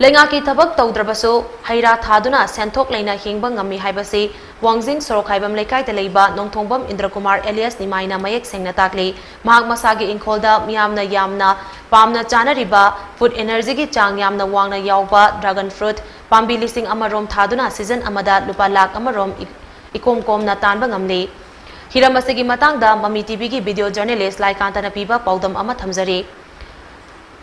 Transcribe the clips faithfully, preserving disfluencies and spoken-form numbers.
ꯂꯩꯉꯥꯛꯀꯤ ꯊꯕꯛ ꯇꯧꯗ꯭ꯔꯕꯁꯨ ꯍꯩ ꯔꯥ ꯊꯥꯗꯨꯅ ꯁꯦꯟꯊꯣꯛ ꯂꯩꯅ ꯍꯤꯡꯕ ꯉꯝꯃꯤ ꯍꯥꯏꯕꯁꯤ ꯋꯥꯡꯖꯤꯡ ꯁꯣꯔꯣꯛꯈꯥꯏꯕꯝ ꯂꯩꯀꯥꯏꯗ ꯂꯩꯕ ꯅꯣꯡꯊꯣꯡꯕꯝ ꯏꯟꯗ꯭ꯔꯀꯨꯃꯥꯔ ꯑꯦꯂꯤꯌꯥꯁ ꯅꯤꯃꯥꯏꯅ ꯃꯌꯦꯛ ꯁꯦꯡꯅ ꯇꯥꯛꯂꯤ꯫ ꯃꯍꯥꯛ ꯃꯁꯥꯒꯤ ꯏꯪꯈꯣꯜꯗ ꯃꯤꯌꯥꯝꯅ ꯌꯥꯝꯅ ꯄꯥꯝꯅ ꯆꯥꯅꯔꯤꯕ ꯐꯨꯗ ꯑꯦꯅꯔꯖꯤꯒꯤ ꯆꯥꯡ ꯌꯥꯝꯅ ꯋꯥꯡꯅ ꯌꯥꯎꯕ ꯗ꯭ꯔꯥꯒꯟ ꯐ꯭ꯔꯨꯠ ꯄꯥꯝꯕꯤ ꯂꯤꯁꯤꯡ ꯑꯃ ꯔꯣꯝ ꯊꯥꯗꯨꯅ ꯁꯤꯖꯟ ꯑꯃꯗ ꯂꯨꯄꯥ ꯂꯥꯈ ꯑꯃ ꯔꯣꯝ ꯏ-, ꯏꯀꯣꯝ ꯀꯣꯝꯅ ꯇꯥꯟꯕ ꯉꯝꯂꯤ꯫ ꯍꯤꯔꯝ ꯑꯁꯤꯒꯤ ꯃꯇꯥꯡꯗ ꯃꯃꯤ ꯇꯤꯚꯤꯒꯤ ꯚꯤꯗꯤꯑꯣ ꯖꯔꯅꯦꯂꯤꯁ ꯂꯥꯏꯀꯥꯟꯇꯅ ꯄꯤꯕ ꯄꯥꯎꯗꯝ ꯑꯃ ꯊꯝꯖꯔꯤ꯫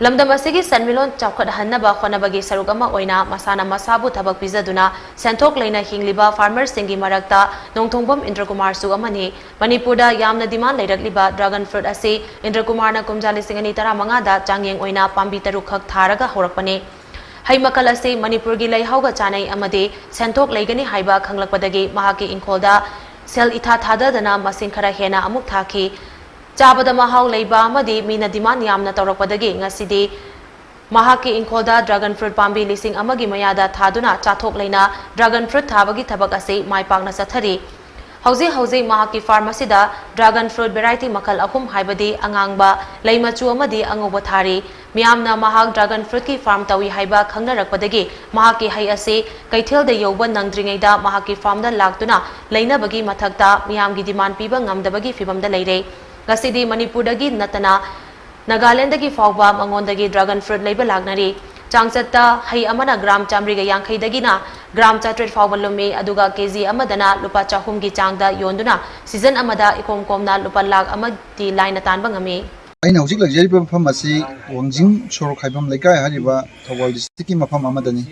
ꯂꯝꯗꯝ ꯑꯁꯤꯒꯤ ꯁꯦꯟꯃꯤꯠꯂꯣꯟ ꯆꯥꯎꯈꯠꯍꯟꯅꯕ ꯍꯣꯠꯅꯕꯒꯤ ꯁꯔꯨꯛ ꯑꯃ ꯑꯣꯏꯅ ꯃꯁꯥꯅ ꯃꯁꯥꯕꯨ ꯊꯕꯛ ꯄꯤꯖꯗꯨꯅ ꯁꯦꯟꯊꯣꯛ ꯂꯩꯅ ꯍꯤꯡꯂꯤꯕ ꯐꯥꯔꯃꯔꯁꯤꯡꯒꯤ ꯃꯔꯛꯇ ꯅꯣꯡꯊꯣꯡꯕꯝ ꯏꯟꯗ꯭ꯔꯀꯨꯃꯥꯔꯁꯨ ꯑꯃꯅꯤ꯫ ꯃꯅꯤꯄꯨꯔꯗ ꯌꯥꯝꯅ ꯗꯤꯃꯥꯟ ꯂꯩꯔꯛꯂꯤꯕ ꯗ꯭ꯔꯥꯒꯟ ꯐ꯭ꯔꯨꯠ ꯑꯁꯤ ꯏꯟꯗ꯭ꯔꯀꯨꯃꯥꯔꯅ ꯀꯨꯝꯖꯥ ꯂꯤꯁꯤꯡ ꯑꯅꯤ ꯇꯔꯥꯃꯉꯥꯗ ꯆꯥꯡꯌꯦꯡ ꯑꯣꯏꯅ ꯄꯥꯝꯕꯤ ꯇꯔꯨꯛ ꯈꯛ ꯊꯥꯔꯒ ꯍꯧꯔꯛꯄꯅꯤ꯫ ꯍꯩ ꯃꯈꯜ ꯑꯁꯤ ꯃꯅꯤꯄꯨꯔꯒꯤ ꯂꯩꯍꯥꯎꯒ ꯆꯥꯅꯩ ꯑꯃꯗꯤ ꯁꯦꯟꯊꯣꯛ ꯂꯩꯒꯅꯤ ꯍꯥꯏꯕ ꯈꯪꯂꯛꯄꯗꯒꯤ ꯃꯍꯥꯛꯀꯤ ꯏꯪꯈꯣꯜꯗ ꯁꯦꯜ ꯏꯊꯥ ꯊꯥꯗꯗꯅ ꯃꯁꯤꯡ ꯈꯔ ꯍꯦꯟꯅ ꯑꯃꯨꯛ ꯊꯥꯈꯤ꯫ ꯆꯥꯕꯗ ꯃꯍꯥꯎ ꯂꯩꯕ ꯑꯃꯗꯤ ꯃꯤꯅ ꯗꯤꯃꯥꯟ ꯌꯥꯝꯅ ꯇꯧꯔꯛꯄꯗꯒꯤ ꯉꯁꯤꯗꯤ ꯃꯍꯥꯛꯀꯤ ꯏꯪꯈꯣꯜꯗ ꯗ꯭ꯔꯥꯒꯟ ꯐ꯭ꯔꯨꯠ ꯄꯥꯝꯕꯤ ꯂꯤꯁꯤꯡ ꯑꯃꯒꯤ ꯃꯌꯥꯗ ꯊꯥꯗꯨꯅ ꯆꯥꯊꯣꯛ ꯂꯩꯅ ꯗ꯭ꯔꯥꯒꯟ ꯐ꯭ꯔꯨꯠ ꯊꯥꯕꯒꯤ ꯊꯕꯛ ꯑꯁꯤ ꯃꯥꯏ ꯄꯥꯛꯅ ꯆꯠꯊꯔꯤ꯫ ꯍꯧꯖꯤꯛ ꯍꯧꯖꯤꯛ ꯃꯍꯥꯛꯀꯤ ꯐꯥꯔꯝ ꯑꯁꯤꯗ ꯗ꯭ꯔꯥꯒꯟ ꯐ꯭ꯔꯨꯠ ꯚꯦꯔꯥꯏꯇꯤ ꯃꯈꯜ ꯑꯍꯨꯝ, ꯍꯥꯏꯕꯗꯤ ꯑꯉꯥꯡꯕ, ꯂꯩ ꯃꯆꯨ ꯑꯃꯗꯤ ꯑꯉꯧꯕ ꯊꯥꯔꯤ꯫ ꯃꯤꯌꯥꯝꯅ ꯃꯍꯥꯛ ꯗ꯭ꯔꯥꯒꯟ ꯐ꯭ꯔꯨꯠꯀꯤ ꯐꯥꯔꯝ ꯇꯧꯏ ꯍꯥꯏꯕ ꯈꯪꯅꯔꯛꯄꯗꯒꯤ ꯃꯍꯥꯛꯀꯤ ꯍꯩ ꯑꯁꯤ ꯀꯩꯊꯦꯜꯗ ꯌꯧꯕ ꯅꯪꯗ꯭ꯔꯤꯉꯩꯗ ꯃꯍꯥꯛꯀꯤ ꯐꯥꯔꯝꯗ ꯂꯥꯛꯇꯨꯅ ꯂꯩꯅꯕꯒꯤ ꯃꯊꯛꯇ ꯃꯤꯌꯥꯝꯒꯤ ꯗꯤꯃꯥꯟ ꯄꯤꯕ ꯉꯝꯗꯕꯒꯤ ꯐꯤꯕꯝꯗ ꯂꯩꯔꯦ꯫ ꯉꯁꯤꯗꯤ ꯃꯅꯤꯄꯨꯔꯗꯒꯤ ꯅꯠꯇꯅ ꯅꯥꯒꯥꯂꯦꯟꯗꯒꯤ ꯐꯥꯎꯕ ꯃꯉꯣꯟꯗꯒꯤ ꯗ꯭ꯔꯥꯒꯟ ꯐ꯭ꯔꯨꯠ ꯂꯩꯕ ꯂꯥꯛꯅꯔꯤ꯫ ꯆꯥꯡꯆꯠꯇ ꯍꯩ ꯑꯃꯅ ꯒ꯭ꯔꯥꯝ ꯆꯥꯃꯔꯤꯒ ꯌꯥꯡꯈꯩꯗꯒꯤꯅ ꯒ꯭ꯔꯥꯝ ꯆꯥꯇ꯭ꯔꯦꯠ ꯐꯥꯎꯕ ꯂꯨꯝꯃꯤ, ꯑꯗꯨꯒ ꯀꯦꯖꯤ ꯑꯃꯗꯅ ꯂꯨꯄꯥ ꯆꯍꯨꯝꯒꯤ ꯆꯥꯡꯗ ꯌꯣꯟꯗꯨꯅ ꯁꯤꯖꯟ ꯑꯃꯗ ꯏꯀꯣꯝ ꯀꯣꯝꯅ ꯂꯨꯄꯥ ꯂꯥꯈ ꯑꯃꯗꯤ ꯂꯥꯏꯅ ꯇꯥꯟꯕ ꯉꯝꯃꯤ꯫ ꯑꯩꯅ ꯍꯧꯖꯤꯛ ꯂꯩꯖꯔꯤꯕ ꯃꯐꯝ ꯑꯁꯤ ꯋꯥꯡꯖꯤꯡ ꯁꯣꯔꯣꯛ ꯈꯥꯏꯕꯝ ꯂꯩꯀꯥꯏ ꯍꯥꯏꯔꯤꯕ ꯊꯧꯕꯥꯜ ꯗꯤꯁꯇ꯭ꯔꯤꯛꯀꯤ ꯃꯐꯝ ꯑꯃꯗꯅꯤ꯫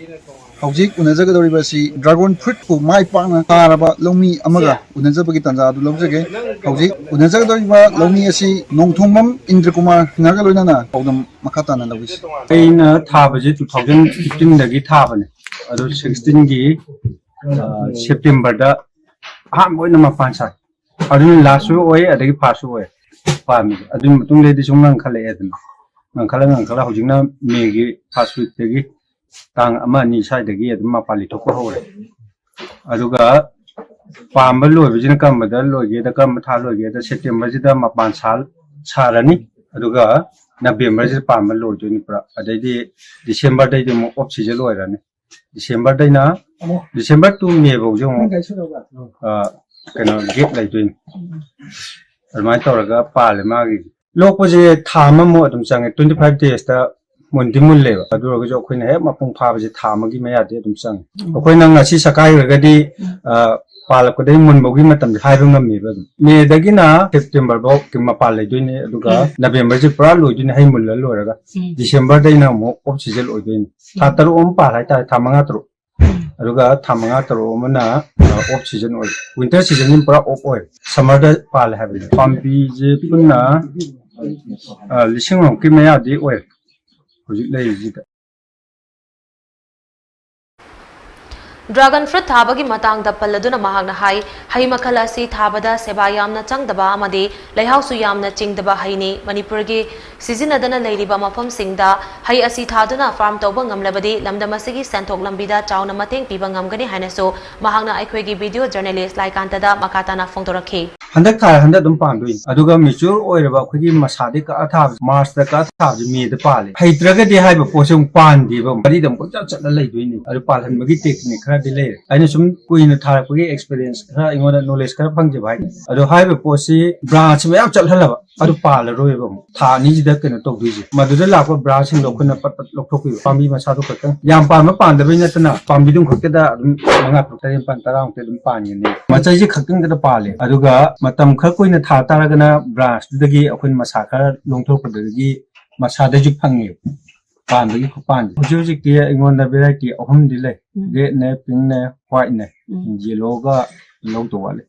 ꯍꯧꯖꯤꯛ ꯎꯅꯖꯒꯗꯧꯔꯤꯕ ꯑꯁꯤ ꯗ꯭ꯔꯥꯒꯣꯟ ꯐ꯭ꯔꯨꯠꯄꯨ ꯃꯥꯏ ꯄꯥꯛꯅ ꯊꯥꯔꯕ ꯂꯧꯃꯤ ꯑꯃꯒ ꯎꯅꯖꯕꯒꯤ ꯇꯥꯟꯖꯥ ꯑꯗꯨ ꯂꯧꯖꯒꯦ꯫ ꯍꯧꯖꯤꯛ ꯎꯅꯖꯒꯗꯧꯔꯤꯕ ꯂꯧꯃꯤ ꯑꯁꯤ ꯅꯣꯡꯊꯣꯡꯕꯝ ꯏꯟꯗ꯭ꯔꯀꯨꯃꯥꯔ ꯁꯤꯡꯍꯥꯔꯒ ꯂꯣꯏꯅꯅ ꯄꯥꯎꯗꯝ ꯃꯈꯥ ꯇꯥꯅ ꯂꯧꯏ꯫ ꯑꯩꯅ ꯊꯥꯕꯁꯦ two thousand fifteenꯗꯒꯤ ꯊꯥꯕꯅꯦ꯫ ꯑꯗꯨ sixteenꯒꯤ, ꯑ, Septemberꯗ ꯑꯍꯥꯟꯕ ꯑꯣꯏꯅ ꯃꯄꯥꯟ ꯁꯥꯏ꯫ ꯑꯗꯨꯅ lastꯁꯨ ꯑꯣꯏ, ꯑꯗꯒꯤ firstꯁꯨ ꯑꯣꯏ ꯄꯥꯝꯃꯤꯁꯦ꯫ ꯑꯗꯨꯒꯤ ꯃꯇꯨꯡꯗꯩꯗꯤ ꯁꯨꯝ ꯉꯟꯈꯠꯂꯛꯑꯦꯗꯅ꯫ ꯉꯟꯈꯠꯂ ꯉꯟꯈꯠꯂ ꯍꯧꯖꯤꯛꯅ Mayꯒꯤ first weekꯇꯒꯤ, ꯇꯥꯡ ꯑꯃ ꯑꯅꯤ ꯁ꯭ꯋꯥꯏꯗꯒꯤ ꯑꯗꯨꯝ ꯃꯄꯥꯜꯂꯤ ꯊꯣꯛꯄ ꯍꯧꯔꯦ꯫ ꯑꯗꯨꯒ ꯄꯥꯝꯕ ꯂꯣꯏꯕꯁꯤꯅ ꯀꯔꯝꯕꯗ ꯂꯣꯏꯒꯦꯗ, ꯀꯔꯝꯕ ꯊꯥ ꯂꯣꯏꯒꯦꯗ, Septemberꯁꯤꯗ ꯃꯄꯥꯟ ꯁꯥ-, ꯁꯥꯔꯅꯤ꯫ ꯑꯗꯨꯒ ꯅꯕꯦꯝꯕꯔꯁꯤꯗ ꯄꯥꯟꯕ ꯂꯣꯏꯗꯣꯏꯅꯤ ꯄꯨꯔꯥ꯫ ꯑꯗꯩꯗꯤ ꯗꯤꯁꯦꯝꯕꯔꯗꯩꯗꯤ ꯑꯃꯨꯛ ꯑꯣꯐ ꯁꯤꯖꯟ ꯑꯣꯏꯔꯅꯤ꯫ ꯗꯤꯁꯦꯝꯕꯔꯗꯩꯅ, ꯑꯃꯨꯛ ꯗꯤꯁꯦꯝꯕꯔ ꯇꯨ ꯃꯦ ꯐꯥꯎꯁꯦ ꯑꯃꯨꯛ, ꯅꯪ ꯀꯩꯁꯨ ꯇꯧꯕ? ꯑ, ꯀꯩꯅꯣ, ꯒꯦꯞ ꯂꯩꯗꯣꯏꯅꯤ꯫ ꯎꯝ꯫ ꯑꯗꯨꯃꯥꯏꯅ ꯇꯧꯔꯒ ꯄꯥꯜꯂꯦ ꯃꯥꯒꯤ꯫ ꯂꯣꯛꯄꯁꯦ ꯊꯥ ꯑꯃꯃꯨꯛ ꯑꯗꯨꯝ ꯆꯪꯉꯦ, ꯇ꯭ꯋꯦꯟꯇꯤ ꯐꯥꯏꯚ ꯗꯦꯖꯇ ꯃꯨꯟꯗꯤ ꯃꯨꯜꯂꯦꯕ꯫ ꯑꯗꯨ ꯑꯣꯏꯔꯒꯁꯨ ꯑꯩꯈꯣꯏꯅ ꯍꯦꯛ ꯃꯄꯨꯡ ꯐꯥꯕꯁꯦ ꯊꯥ ꯑꯃꯒꯤ ꯃꯌꯥꯗꯤ ꯑꯗꯨꯝ ꯆꯪꯉꯦ꯫ ꯎꯝ꯫ ꯑꯩꯈꯣꯏꯅ ꯉꯁꯤ ꯁꯛꯀꯥꯏꯈ꯭ꯔꯒꯗꯤ, ꯎꯝ꯫ ꯑ, ꯄꯥꯜꯂꯛꯄꯗꯒꯤ ꯃꯨꯟꯕꯒꯤ ꯃꯇꯝꯗꯤ ꯍꯥꯏꯕ ꯉꯝꯃꯦꯕ꯫ ꯑꯗꯨꯝ ꯃꯦꯗꯒꯤꯅ ꯁꯦꯞꯇꯦꯝꯕꯔ ꯐꯥꯎ ꯃꯄꯥꯟ ꯂꯩꯗꯣꯏꯅꯦ, ꯑꯗꯨꯒ ꯎꯝ꯫ ꯅꯕꯦꯝꯕꯔꯁꯦ ꯄꯨꯔꯥ ꯂꯣꯏꯗꯣꯏꯅꯦ, ꯍꯩ ꯃꯨꯜꯂ ꯂꯣꯏꯔꯒ꯫ ꯎꯝ꯫ ꯗꯤꯁꯦꯝꯕꯔꯗꯩꯅ ꯑꯃꯨꯛ ꯑꯣꯐ ꯁꯤꯖꯟ ꯑꯣꯏꯗꯣꯏꯅꯤ꯫ ꯊꯥ ꯎꯝ꯫ ꯇꯔꯨꯛ ꯑꯃ ꯄꯥꯜ ꯍꯥꯏꯇꯥꯔꯦ, ꯊꯥ ꯃꯉꯥ ꯇꯔꯨꯛ꯫ ꯎꯝ꯫ ꯑꯗꯨꯒ ꯊꯥ ꯃꯉꯥ ꯇꯔꯨꯛ ꯑꯃꯅ, ꯑ, ꯑꯣꯐ ꯁꯤꯖꯟ ꯑꯣꯏ꯫ ꯋꯤꯟꯇꯔ ꯁꯤꯖꯟꯁꯤꯅ ꯄꯨꯔꯥ ꯑꯣꯐ ꯑꯣꯏ꯫ ꯁꯝꯃꯔꯗ ꯄꯥꯜꯂꯦ ꯍꯥꯏꯕꯅꯤ꯫ ꯄꯥꯝꯕꯤꯁꯦ ꯄꯨꯟꯅ, ꯑ, ꯂꯤꯁꯤꯡ ꯑꯃꯨꯛꯀꯤ ꯃꯌꯥꯗꯤ ꯑꯣꯏ ꯍꯧꯖꯤꯛ ꯂꯩꯔꯤꯁꯤꯗ꯫ ꯗ꯭ꯔꯥꯒꯟ ꯐ꯭ꯔꯨꯠ ꯊꯥꯕꯒꯤ ꯃꯇꯥꯡꯗ ꯄꯜꯂꯗꯨꯅ ꯃꯍꯥꯛꯅ ꯍꯥꯏ, ꯍꯩ ꯃꯈꯜ ꯑꯁꯤ ꯊꯥꯕꯗ ꯁꯦꯕꯥ ꯌꯥꯝꯅ ꯆꯪꯗꯕ ꯑꯃꯗꯤ ꯂꯩꯍꯥꯎꯁꯨ ꯌꯥꯝꯅ ꯆꯤꯡꯗꯕ ꯍꯩꯅꯤ꯫ ꯃꯅꯤꯄꯨꯔꯒꯤ ꯁꯤꯖꯤꯟꯅꯗꯅ ꯂꯩꯔꯤꯕ ꯃꯐꯝꯁꯤꯡꯗ ꯍꯩ ꯑꯁꯤ ꯊꯥꯗꯨꯅ ꯐꯥꯔꯝ ꯇꯧꯕ ꯉꯝꯂꯕꯗꯤ ꯂꯝꯗꯝ ꯑꯁꯤꯒꯤ ꯁꯦꯟꯊꯣꯛ ꯂꯝꯕꯤꯗ ꯆꯥꯎꯅ ꯃꯇꯦꯡ ꯄꯤꯕ ꯉꯝꯒꯅꯤ ꯍꯥꯏꯅꯁꯨ ꯃꯍꯥꯛꯅ ꯑꯩꯈꯣꯏꯒꯤ ꯚꯤꯗꯤꯑꯣ ꯖꯔꯅꯦꯂꯤꯁ ꯂꯥꯏꯀꯥꯟꯇꯗ ꯃꯈꯥ ꯇꯥꯅ ꯐꯣꯡꯗꯣꯔꯛꯈꯤ꯫ ꯍꯟꯗꯛ ꯊꯥ ꯍꯟꯗꯛ ꯑꯗꯨꯝ ꯄꯥꯟꯗꯣꯏꯅꯤ꯫ ꯑꯗꯨꯒ ꯃꯦꯆ꯭ꯌꯣꯔ ꯑꯣꯏꯔꯕ ꯑꯩꯈꯣꯏꯒꯤ ꯃꯁꯥꯗꯩ ꯀꯛꯑ ꯊꯥꯕꯁꯦ, ꯃꯥꯔꯆꯇ ꯀꯛꯑ ꯊꯥꯕꯁꯦ ꯃꯦꯗ ꯄꯥꯜꯂꯦ꯫ ꯍꯩꯇ꯭ꯔꯒꯗꯤ ꯍꯥꯏꯕ ꯄꯣꯠꯁꯦ ꯑꯃꯨꯛ ꯄꯥꯟꯗꯦꯕ, ꯑꯃꯨꯛ ꯃꯔꯤꯗ ꯑꯃꯨꯛ ꯀꯣꯏꯆꯠ ꯆꯠꯂ ꯂꯩꯗꯣꯏꯅꯦ꯫ ꯑꯗꯨ ꯄꯥꯜꯍꯟꯕꯒꯤ ꯇꯦꯛꯅꯤꯛ ꯈꯔꯗꯤ ꯂꯩꯔꯦ꯫ ꯑꯩꯅ ꯁꯨꯝ ꯀꯨꯏꯅ ꯊꯥꯔꯛꯄꯒꯤ ꯑꯦꯛꯁꯄꯤꯔꯤꯌꯦꯟꯁ ꯈꯔ, ꯑꯩꯉꯣꯟꯗ ꯅꯣꯂꯦꯖ ꯈꯔ ꯐꯪꯖꯕ ꯍꯥꯏꯇꯥꯔꯦ꯫ ꯑꯗꯣ ꯍꯥꯏꯔꯤꯕ ꯄꯣꯠꯁꯤ ꯕ꯭ꯔꯥꯟꯁꯁꯤ ꯃꯌꯥꯝ ꯆꯠꯍꯜꯂꯕ, ꯑꯗꯨ ꯄꯥꯜꯂꯔꯣꯏꯕ ꯑꯃꯨꯛ꯫ ꯊꯥ ꯑꯅꯤꯁꯤꯗ ꯀꯩꯅꯣ ꯇꯧꯗꯣꯏꯁꯦ, ꯃꯗꯨꯗ ꯂꯥꯛꯄ ꯕ꯭ꯔꯥꯟꯁꯤꯡꯗꯣ ꯑꯩꯈꯣꯏꯅ ꯄꯠ ꯄꯠ ꯂꯧꯊꯣꯛꯄꯤꯕ꯫ ꯄꯥꯝꯕꯤ ꯃꯁꯥꯗꯣ ꯈꯛꯇꯪ, ꯌꯥꯝ ꯄꯥꯟꯕ ꯄꯥꯟꯗꯕꯩ ꯅꯠꯇꯅ, ꯄꯥꯝꯕꯤꯗꯨꯝ ꯈꯛꯇꯗ ꯑꯗꯨꯝ ꯃꯉꯥ ꯇꯔꯨꯛ ꯇꯔꯦꯠ ꯅꯤꯄꯥꯟ ꯇꯔꯥꯃꯨꯛꯇꯤ ꯑꯗꯨꯝ ꯄꯥꯟꯒꯅꯤ꯫ ꯃꯆꯩꯁꯦ ꯈꯛꯇꯪꯗ ꯄꯥꯜꯂꯦ꯫ ꯑꯗꯨꯒ ꯃꯇꯝ ꯈꯔ ꯀꯨꯏꯅ ꯊꯥ ꯇꯥꯔꯒꯅ ꯕ꯭ꯔꯥꯟꯁꯇꯨꯗꯒꯤ ꯑꯩꯈꯣꯏꯅ ꯃꯁꯥ ꯈꯔ ꯂꯣꯡꯊꯣꯔꯛꯄꯗꯒꯤ ꯃꯁꯥꯗꯩꯁꯨ ꯐꯪꯉꯦꯕ ꯄꯥꯟꯕꯒꯤ ꯈꯨꯄꯥꯟꯁꯦ꯫ ꯍꯧꯖꯤꯛ ꯍꯧꯖꯤꯛꯇꯤ ꯑꯩꯉꯣꯟꯗ ꯚꯦꯔꯥꯏꯇꯤ ꯑꯍꯨꯝꯗꯤ ꯂꯩ꯫ ꯎꯝ꯫ ꯔꯦꯗꯅꯦ, ꯄꯤꯡꯅꯦ, ꯋꯥꯏꯠꯅꯦ꯫ ꯎꯝ꯫ ꯌꯦꯂꯣꯒ ꯂꯧꯗꯧ ꯋꯥꯠꯂꯤ꯫